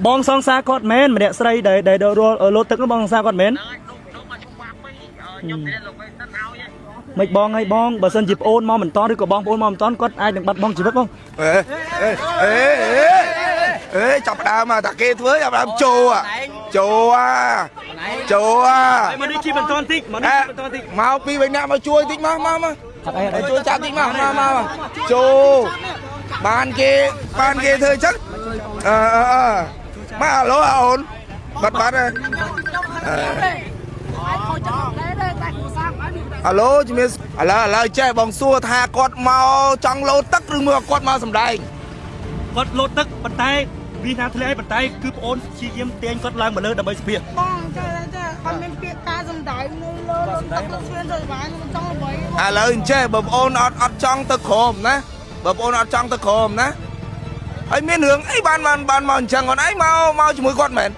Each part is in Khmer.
បងសង្សារគាត់មែនម្នាក់ស្រីដែលដែលរលលោតទឹកនោះបងសង្សារគាត់មែនមិនបងហើយបងបើសិនជាប្អូនមកមិនតឬក៏បងប្អូនមកមិនតគាត់អាចនឹងបាត់បង់ជីវិតបង អេអេអេអេអេចាប់ដើមមកតាគេធ្វើចាប់ដើមចូលចូលចូល មកនេះជីបន្តតិចមកនេះបន្តតិច មកពីវិញអ្នកមកជួយតិចមកមកមក អត់អីអត់អី ជួយចាប់តិចមកមកមកចូលបានគេបានគេធ្វើចឹងអឺអឺមកអាឡូអូនបាត់បាត់អាឡូជំរាបឥឡូវឥឡូវចេះបងសួរថាគាត់មកចង់លោទឹកឬមកគាត់មកសំដែង គាត់លោតទឹកប៉ុន្តែវាថាធ្លាក់ឯងប៉ុន្តែគឺប្អូនព្យាយាមទាញគាត់ឡើងមកលើដើម្បីស្ភាស បងចេះចេះអត់មានពាក្យការសំដែងនៅលើទឹកលើស្វៀនទៅបាយខ្ញុំចង់ល្បី ឥឡូវអញ្ចេះបើបងអូនអត់អត់ចង់ទៅក្រមណាបើបងអូនអត់ចង់ទៅក្រមណាហើយមានរឿងអីបានបានបានមកអញ្ចឹងគាត់ឯងមកមកជាមួយគាត់មែន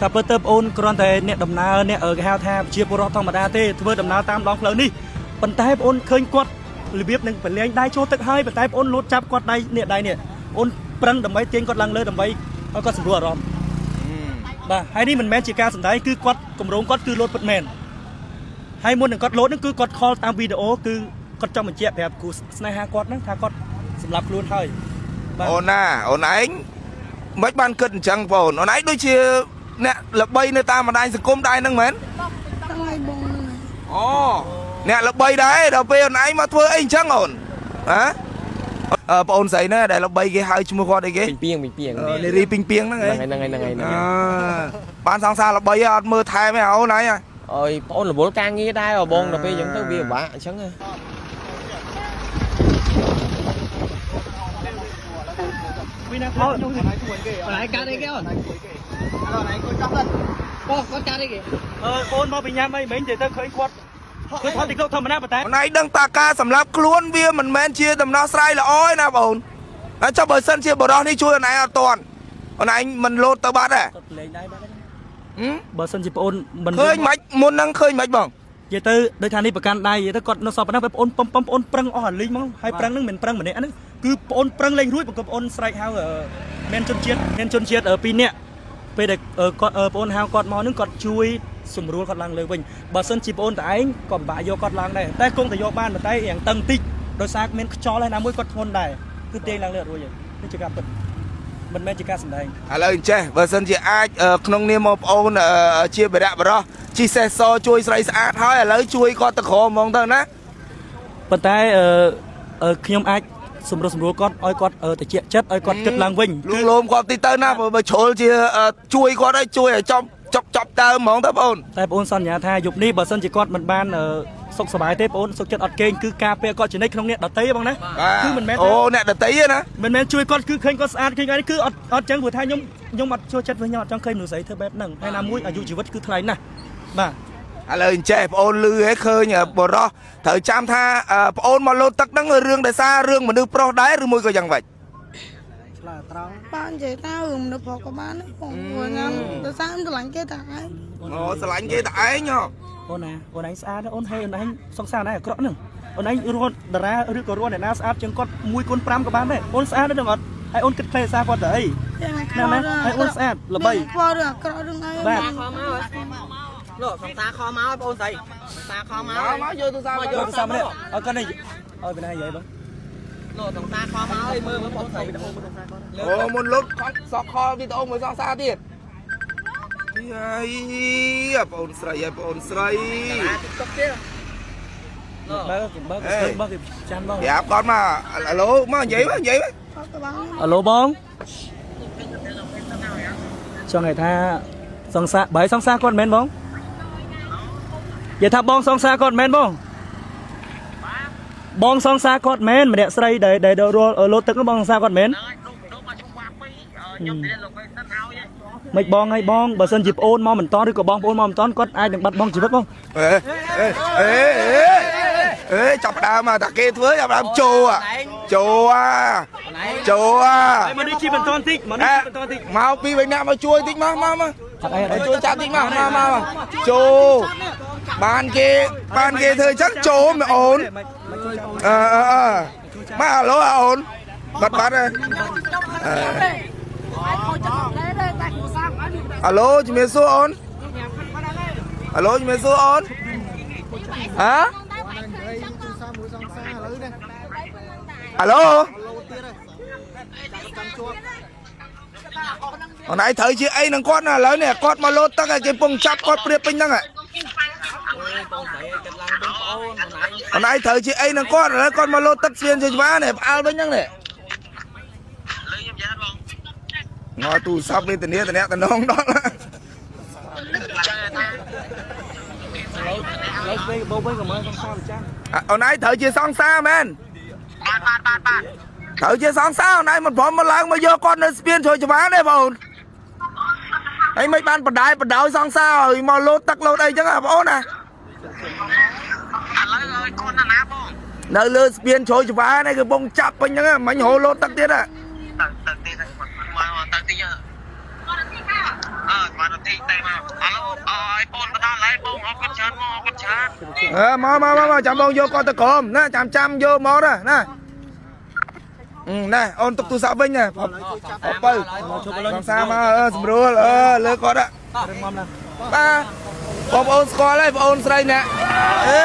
ក៏ពិតទៅប្អូនគ្រាន់តែអ្នកដំណើរអ្នកគេហៅថាជាពលរដ្ឋធម្មតាទេធ្វើដំណើរតាមដងផ្លូវនេះប៉ុន្តែប្អូនឃើញគាត់របៀបនឹងប្រលែងដៃចូលទឹកហើយប៉ុន្តែប្អូនលោតចាប់គាត់ដៃនេះដៃនេះប្អូនប្រឹងដើម្បីទាញគាត់ឡើងលើដើម្បីឲ្យគាត់សម្រួលអារម្មណ៍បាទហើយនេះមិនមែនជាការសម្ដែងគឺគាត់កម្រងគាត់គឺលោតពិតមែនហើយមុននឹងគាត់លោតនឹងគឺគាត់ខលតាមវីដេអូគឺគាត់ចង់បញ្ជាក់ប្រាប់គូស្នេហាគាត់ហ្នឹងថាគាត់សម្លាប់ខ្លួនហើយបាទ អូនណាអូនឯងមិនបានគិតអញ្ចឹងបងអូនឯងដូចជាអ្នកល្បីនៅតាមបណ្ដាញសង្គមដែរហ្នឹងមែន ហ្នឹងហើយបងហ្នឹងហើយ អូអ្នកល្បីដែរដល់ពេលអូនឯងមកធ្វើអីអញ្ចឹងអូនហ៎អឺបងអូនស្រីណាដែលល្បីគេហៅឈ្មោះគាត់អីគេ ពេញពីងពេញពីង នារីពីងពីងហ្នឹង ហ្នឹងហើយហ្នឹងហើយហ្នឹងហើយ អឺបានសង្សារល្បីអត់មើលថែមទេអូនឯង អើយបងអូនរវល់ការងារដែរបងដល់ពេលអញ្ចឹងទៅវាពិបាកអញ្ចឹង វីណាខល ណៃកាត់អីគេអូនណៃណៃគួយចោះសិនបងគាត់កាត់អីគេ អឺបងមកពីញ៉ាំអីមិញនិយាយទៅឃើញគាត់ឃើញថត TikTok ធម្មតាប៉ុន្តែ អូនឯងដឹងតាការសម្រាប់ខ្លួនវាមិនមែនជាដំណោះស្រាយល្អទេណាបងអូនណាចុះបើសិនជាបរោះនេះជួយអូនឯងអត់តាន់អូនឯងមិនលោតទៅបាត់ទេ គាត់លេងដែរបាទ ហឹម បើសិនជាប្អូនមិន ឃើញមិនមុនហ្នឹងឃើញមិនបង និយាយទៅដូចថានេះប្រកាន់ដៃនិយាយទៅគាត់នៅសពប៉ុណ្ណឹងប្អូនពំពំប្អូនប្រឹងអស់អាលីងហ្មងហើយប្រឹងហ្នឹងមិនប្រឹងម្នាក់ហ្នឹងគឺប្អូនប្រឹងលេងរួចបង្កប់ប្អូនស្រែកហៅមានជនជាតិមានជនជាតិពីរនាក់ពេលដែលគាត់ប្អូនហៅគាត់មកហ្នឹងគាត់ជួយសម្រួលគាត់ឡើងលើវិញបើសិនជាប្អូនតែឯងក៏ពិបាកយកគាត់ឡើងដែរតែគង់តែយកបានប៉ុន្តែយ៉ាងតឹងតិចដោយសារមានខ្យល់ហើយណាមួយគាត់ធ្ងន់ដែរគឺទាញឡើងលើអត់រួចទេនេះជាការពិតមិនមែនជាការសម្ដែង ឥឡូវអញ្ចេះបើសិនជាអាចក្នុងនាមបងប្អូនជាបរៈបរោះជីសេះសជួយស្រីស្អាតហើយឥឡូវជួយគាត់ទៅក្រមហ្មងទៅណា ប៉ុន្តែអឺខ្ញុំអាចសម្រុះសម្រួលគាត់ឲ្យគាត់តិចចិត្តឲ្យគាត់គិតឡើងវិញ លួងលោមគាត់តិចទៅណាបើជ្រុលជាជួយគាត់ឲ្យជួយឲ្យចប់ចប់ចប់ដើមហ្មងទៅបងអូន តែបងអូនសន្យាថាយប់នេះបើសិនជាគាត់មិនបានសុខសប្បាយទេបងអូនសុខចិត្តអត់គេងគឺការពារគាត់ជានិច្ចក្នុងនេះដតីបងណាគឺមិនមែន អូអ្នកដតីណា មិនមែនជួយគាត់គឺឃើញគាត់ស្អាតឃើញគាត់គឺអត់អត់ចឹងព្រោះថាខ្ញុំខ្ញុំអត់ចូលចិត្តវិញខ្ញុំអត់ចង់ឃើញមនុស្សស្រីធ្វើបែបហ្នឹងហើយណាមួយអាយុជីវិតគឺថ្លៃណាស់បាទ ឥឡូវអញ្ចេះបងអូនលឺហេឃើញបរោះត្រូវចាំថាបងអូនមកលោតទឹកហ្នឹងរឿងដោយសាររឿងមនុស្សប្រុសដែរឬមួយក៏យ៉ាងម៉េច ឆ្លើយត្រង់ បងនិយាយថារឿងមនុស្សប្រុសក៏បានដែរបងព្រោះខ្ញុំដោយសារខ្ញុំស្រឡាញ់គេតែឯង អូស្រឡាញ់គេតែឯងហ៎ អូនណាអូនឯងស្អាតអូនហេអូនឯងសង្សារណែអាក្រក់ហ្នឹងអូនឯងរត់តារាឬក៏រត់អ្នកណាស្អាតជាងគាត់1គុណ5ក៏បានដែរអូនស្អាតដែរអត់ហើយអូនគិតផ្លេសារគាត់ទៅអីណាណាហើយអូនស្អាតល្បី ខ្វល់រឿងអាក្រក់រឿងអី បាទ ខមកលោកសង្សារខមកបងអូនស្រីសង្សារខមក មកយកទូរស័ព្ទ យកទូរស័ព្ទនេះអត់គាត់នេះឲ្យពីណានិយាយបង លោកសង្សារខមកឲ្យមើលមើលបងអូនស្រីវីដេអូមើលសង្សារគាត់ អូមុនលុតសក់ខលវីដេអូមួយសង្សារទៀតយីបងអូនស្រីហើយបងអូនស្រី ទុកទៀត បើបើគេបើគេចាំបង ប្រាប់គាត់មកអាឡូមកនិយាយមកនិយាយមក គាត់ក៏បាន អាឡូបងចង់ឲ្យថាសង្សារបើសង្សារគាត់មែនបងនិយាយថាបងសង្សារគាត់មែនបងបងសង្សារគាត់មែនម្នាក់ស្រីដែលដែលរលលោតទឹកបងសង្សារគាត់មែនមិនបងហើយបងបើសិនជាប្អូនមកមិនតឬក៏បងប្អូនមកមិនតគាត់អាចនឹងបាត់បង់ជីវិតបង អេអេអេអេចាប់ដើមមកតាគេធ្វើចាប់ដើមចូលចូលចូល មកនេះជីបន្តតិចមកនេះបន្តតិច មកពីវិញអ្នកមកជួយតិចមកមកមក អត់អីអត់ ជួយចាប់តិចមកមកមកចូលបានគេបានគេធ្វើចឹងចូលមកអូនអឺអឺមកអាឡូអូនបាត់បាត់ ខ្ញុំខ្ញុំអត់ទេខូចចិត្តដែរតែ អាឡូជំរាបសួរអូនអាឡូជំរាបសួរអូនហ៎អាឡូអូនឯងត្រូវជាអីនឹងគាត់ណាឥឡូវនេះគាត់មកលោតទឹកឲ្យគេពងចាប់គាត់ព្រៀបពេញហ្នឹងអូនឯងត្រូវជាអីនឹងគាត់ឥឡូវគាត់មកលោតទឹកស្វៀនជាច្បានេះផ្អើលវិញហ្នឹងនេះងល់ទូរស័ព្ទវេទនាតំណតំណងដល់ ឡើយពេលបោវិញក៏មើលសំសាម្ចាស់ អូនឯងត្រូវជាសង្សារមែនបាទបាទបាទបាទត្រូវជាសង្សារអូនឯងមិនព្រមមកឡើងមកយកគាត់នៅស្ពានជ្រោយច្បារទេបងអូនហើយមិនបានបដាយបដោយសង្សារឲ្យមកលោតទឹកលោតអីចឹងហ៎បងអូនណាឥឡូវឲ្យកូនណាណាបងនៅលើស្ពានជ្រោយច្បារនេះគឺបងចាប់ពេញហ្នឹងមិញហូរលោតទឹកទៀតហ៎ ទៅទៅទីមកទៅទីអឺមកទៅទីតែមកឥឡូវអើយបងទៅដល់ហើយបងអរគុណច្រើនបងអរគុណច្រើន អឺមកមកមកចាំបងយកគាត់ទៅក្រមណាចាំចាំយកមកណាណាណែអូនទុកទូរស័ព្ទវិញណាអបើសង្សារមកអឺស្រួលអឺលើគាត់ រឹងមាំណាស់ បាទបងប្អូនស្គាល់ហើយបងអូនស្រីអ្នកអេ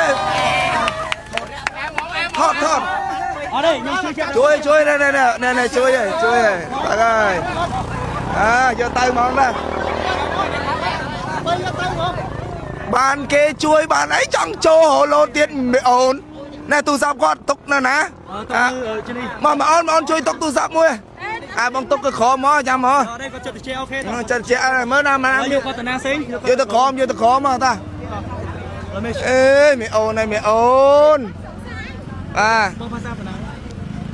ថតថត អត់ទេខ្ញុំជឿជាក់ ជួយជួយណែណែណែណែជួយហើយជួយហើយបាទហើយអាយកទៅហ្មងណាបានគេជួយបានអីចង់ចូលហូឡូទៀតមេអូនណែទូរស័ព្ទគាត់ទុកនៅណា អឺទៅជនេះ មកមកអូនមកអូនជួយទុកទូរស័ព្ទមួយអាបងទុកទៅក្រមមកចាំមក អត់ទេគាត់ចិត្តជា OK ចិត្តជាមើលណាមក ហើយយកគាត់ទៅណាសេង យកទៅក្រមយកទៅក្រមមកតា ឡើយមេ អេមីអូនឯងមីអូនបាទ បងភាសាប៉ុណ្ណា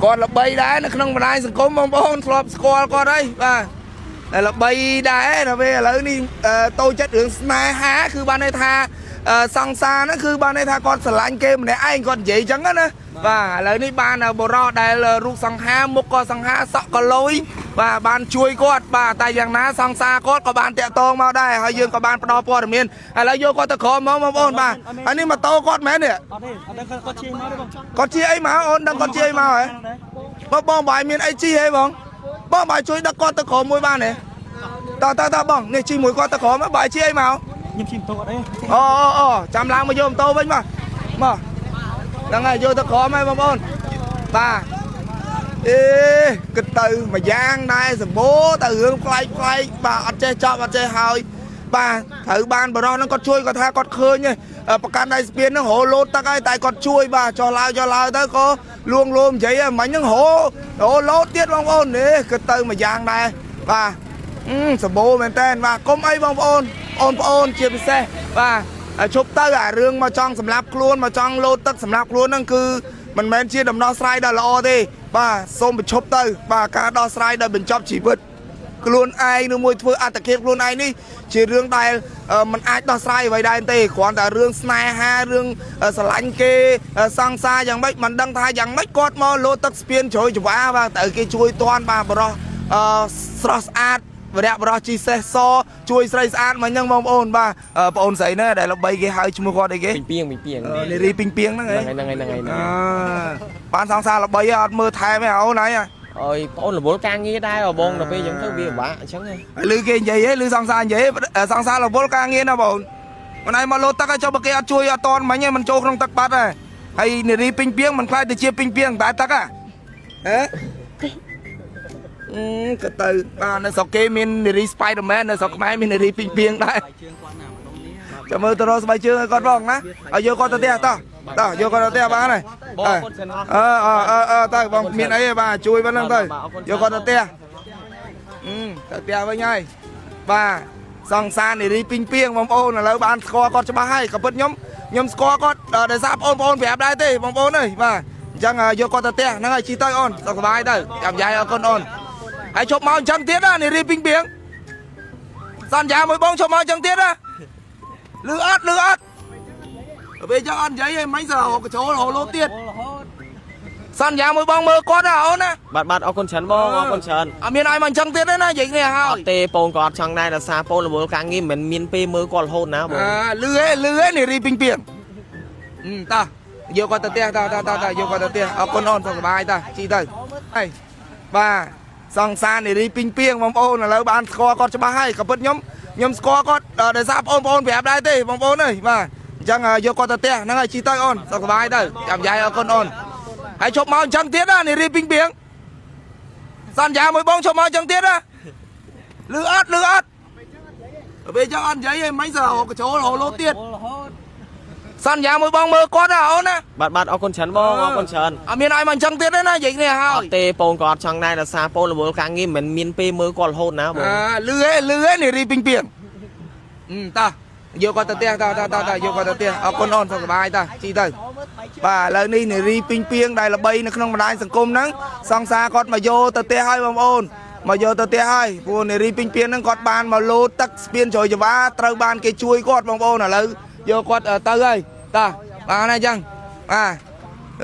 គាត់ល្បីដែរនៅក្នុងបណ្ដាញសង្គមបងប្អូនធ្លាប់ស្គាល់គាត់ហើយបាទតែល្បីដែរដល់ពេលឥឡូវនេះតូចចិត្តរឿងស្នេហាគឺបានន័យថាសង្សារហ្នឹងគឺបានន័យថាគាត់ស្រឡាញ់គេម្នាក់ឯងគាត់និយាយអញ្ចឹងណាបាទឥឡូវនេះបានបរោះដែលរូបសង្ហាមុខក៏សង្ហាសក់ក៏លយបាទបានជួយគាត់បាទតែយ៉ាងណាសង្សារគាត់ក៏បានតាក់ទងមកដែរហើយយើងក៏បានផ្ដល់ព័ត៌មានឥឡូវយកគាត់ទៅក្រមហ្មងបងប្អូនបាទហើយនេះម៉ូតូគាត់មែននេះ អត់ទេអត់ដឹងគាត់ជិះមកទេបង គាត់ជាអីមកអូនដឹងគាត់ជាអីមកហ៎បងបងបាយមានអីជីហ៎បងបងបាយជួយដឹកគាត់ទៅក្រមមួយបានទេតើតើតើបងនេះជីមួយគាត់ទៅក្រមបាយជាអីមក ខ្ញុំជិះម៉ូតូអត់ទេ អូអូអូចាំឡើងមកយកម៉ូតូវិញមកមកហ្នឹងហើយយកទៅក្រមហើយបងប្អូនបាទអេគិតទៅមួយយ៉ាងដែរសម្បូរទៅរឿងប្លែកប្លែកបាទអត់ចេះចប់អត់ចេះហើយបាទត្រូវបានបរោះហ្នឹងគាត់ជួយគាត់ថាគាត់ឃើញប្រកាន់ដៃស្ពានហ្នឹងរោលោតទឹកហើយតែគាត់ជួយបាទចុះឡើងចុះឡើងទៅក៏លួងលោមនិយាយមិញហ្នឹងរោលោតទៀតបងប្អូននេះគិតទៅមួយយ៉ាងដែរបាទសម្បូរមែនតើបាទគុំអីបងប្អូនបងប្អូនជាពិសេសបាទជប់ទៅអារឿងមកចង់សម្លាប់ខ្លួនមកចង់លោតទឹកសម្លាប់ខ្លួនហ្នឹងគឺមិនមែនជាដំណោះស្រាយដ៏ល្អទេបាទសូមបញ្ឈប់ទៅបាទការដោះស្រាយដោយបញ្ចប់ជីវិតខ្លួនឯងឬមួយធ្វើអត្តឃាតខ្លួនឯងនេះជារឿងដែលมันអាចដោះស្រាយអ្វីដែរទេគ្រាន់តែរឿងស្នេហារឿងស្រឡាញ់គេសង្សារយ៉ាងម៉េចមិនដឹងថាយ៉ាងម៉េចគាត់មកលោតទឹកស្ពានជ្រោយចង្វាបាទត្រូវគេជួយតាន់បាទបរោះស្រស់ស្អាតវរៈបរោះជីសេះសជួយស្រីស្អាតមកហ្នឹងបងប្អូនបាទបងអូនស្រីហ្នឹងដែលល្បីគេហៅឈ្មោះគាត់អីគេ ពីងពីងពីងពីង នារីពីងពីងហ្នឹង ហ្នឹងហើយហ្នឹងហើយហ្នឹងហើយ បានសង្សារល្បីអត់មើលថែមទេអូនហើយ អើយបងរវល់ការងារដែរបងដល់ពេលអញ្ចឹងទៅវាពិបាកអញ្ចឹង ហើយឮគេនិយាយហ៎ឮសង្សារនិយាយសង្សាររវល់ការងារណាបងអូនឯងមកលោតទឹកឲ្យចុះបើគេអត់ជួយអត់តន់មិញឯងមិនចូលក្នុងទឹកបាត់ហើយហើយនារីពីងពីងមិនខ្លាចទៅជាពីងពីងតែទឹកហ៎ហ៎ក៏ទៅបាទនៅស្រុកគេមាននារី Spider-Man នៅស្រុកខ្មែរមាននារីពីងពីងដែរចាំមើលទៅរកស្បែកជើងឲ្យគាត់ផងណាឲ្យយកគាត់ទៅផ្ទះតោះតោះយកគាត់ទៅផ្ទះបានហើយអឺអឺអឺអឺទៅបងមានអីទេបាទជួយប៉ុណ្្នឹងទៅយកគាត់ទៅផ្ទះទៅផ្ទះវិញហើយបាទសង្សារនារីពីងពីងបងប្អូនឥឡូវបានស្គាល់គាត់ច្បាស់ហើយក៏ពិតខ្ញុំខ្ញុំស្គាល់គាត់ដោយសារបងប្អូនប្រាប់ដែរទេបងប្អូនអើយបាទអញ្ចឹងយកគាត់ទៅផ្ទះហ្នឹងហើយជីទៅអូនសុខសប្បាយទៅចាំយាយអរគុណអូនហើយជប់មកអញ្ចឹងទៀតណានារីពីងពីងសន្យាមួយបងជប់មកអញ្ចឹងទៀតណាលឺអត់លឺអត់ពេលចឹងអត់និយាយឯងមិញសរកចូលរហូតទៀតសន្យាមួយបងមើលគាត់ណាអូនណា បាទបាទអរគុណច្រើនបងអរគុណច្រើន អត់មានឲ្យមកអញ្ចឹងទៀតទេណានិយាយគ្នាហើយ អត់ទេបងក៏អត់ចង់ដែរដោយសារបងរវល់ការងារមិនមានពេលមើលគាត់រហូតណាបង អើលឺហេលឺហេនារីពីងពីងតោះយកគាត់ទៅផ្ទះតោះតោះតោះយកគាត់ទៅផ្ទះអរគុណអូនសុខសប្បាយតោះជីទៅហើយបាទសង្សារនារីពីងពីងបងប្អូនឥឡូវបានស្គាល់គាត់ច្បាស់ហើយក៏ពិតខ្ញុំ ខ្ញុំស្គាល់គាត់ដោយសារបងប្អូនប្រាប់ដែរទេបងប្អូនអើយបាទអញ្ចឹងយកគាត់ទៅផ្ទះហ្នឹងហើយជីទៅអូនសុខសប្បាយទៅចាំយាយអរគុណអូនហើយជប់មកអញ្ចឹងទៀតណានេះរីពីងពីងសន្យាមួយបងជប់មកអញ្ចឹងទៀតណាលឺអត់លឺអត់ពេលអញ្ចឹងអត់និយាយទេមិញសរកចូលរហូតទៀតសន្យាមួយបងមើលគាត់ណាអូនណា បាទបាទអរគុណច្រើនបងអរគុណច្រើន អត់មានឲ្យមកអញ្ចឹងទៀតទេណានិយាយគ្នាហើយ អត់ទេបងក៏អត់ចង់ដែរដោយសារបងរវល់ការងារមិនមានពេលមើលគាត់រហូតណាបង អាលឺហេលឺហេនេះរីពីងពីងអឺតោះយកគាត់ទៅផ្ទះតោះតោះតោះតោះយកគាត់ទៅផ្ទះអរគុណអូនសុខសប្បាយតោះជីទៅបាទឥឡូវនេះនារីពីងពីងដែលល្បីនៅក្នុងបណ្ដាញសង្គមហ្នឹងសង្សារគាត់មកយកទៅផ្ទះហើយបងប្អូនមកយកទៅផ្ទះហើយព្រោះនារីពីងពីងហ្នឹងគាត់បានមកលោតទឹកស្ពានជ្រោយចង្វាត្រូវបានគេជួយគាត់បងប្អូនឥឡូវយកគាត់ទៅហើយតោះបានហើយអញ្ចឹងបាទ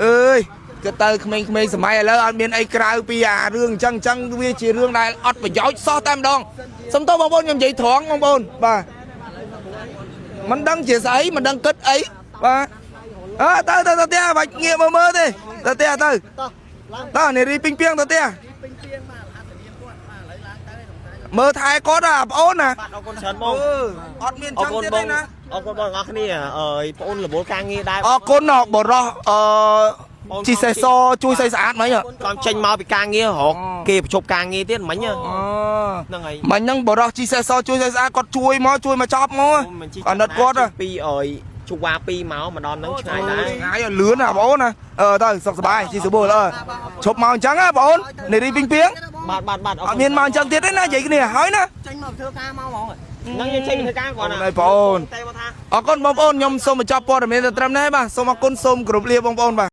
អើយក៏ទៅក្មេងៗសម័យឥឡូវអត់មានអីក្រៅពីអារឿងអញ្ចឹងអញ្ចឹងវាជារឿងដែលអត់ប្រយោជន៍សោះតែម្ដងសំទោសបងប្អូនខ្ញុំនិយាយត្រង់បងប្អូនបាទមិនដឹងជាស្អីមិនដឹងគិតអីបាទអើទៅទៅទៅផ្ទះបាច់ងាកមើលមើលទេទៅផ្ទះទៅតោះនារីពីងពីងទៅផ្ទះមើលថែគាត់អាបងអូនណា បាទអរគុណច្រើនបង អឺអត់មាន អរ ចឹង គុណបង ទៀតទេណា អរគុណបងទាំងអស់គ្នាអើយបងអូនរវល់ការងារដែរ អរគុណដល់បរោះអឺជីសេសជួយស្អីស្អាតមិញហ៎ គាត់ចេញមកពីការងាររកគេប្រជប់ការងារទៀតមិញ អូ ហ្នឹងហើយ មិញហ្នឹងបរោះជីសេសជួយស្អីស្អាតគាត់ជួយមកជួយមកចប់មកអាណិតគាត់ហ៎ ពីអើយជូវ៉ា2មកមកដល់ហ្នឹងឆ្ងាយដែរ ឆ្ងាយលឿនណាបងអូនណាអឺទៅសុខសប្បាយជីសបូលអឺឈប់មកអញ្ចឹងណាបងអូននារីពីងពីង បាទបាទបាទ អត់មានមកអញ្ចឹងទៀតទេណានិយាយគ្នាហើយណា ចេញមកធ្វើការមកហ្មង ហ្នឹងយើងចេញធ្វើការគាត់ណា អរគុណបងអូន តែមកថា អរគុណបងប្អូនខ្ញុំសូមបញ្ចប់ព័ត៌មានទៅត្រឹមនេះបាទសូមអរគុណសូមគោរពលាបងប្អូនបាទ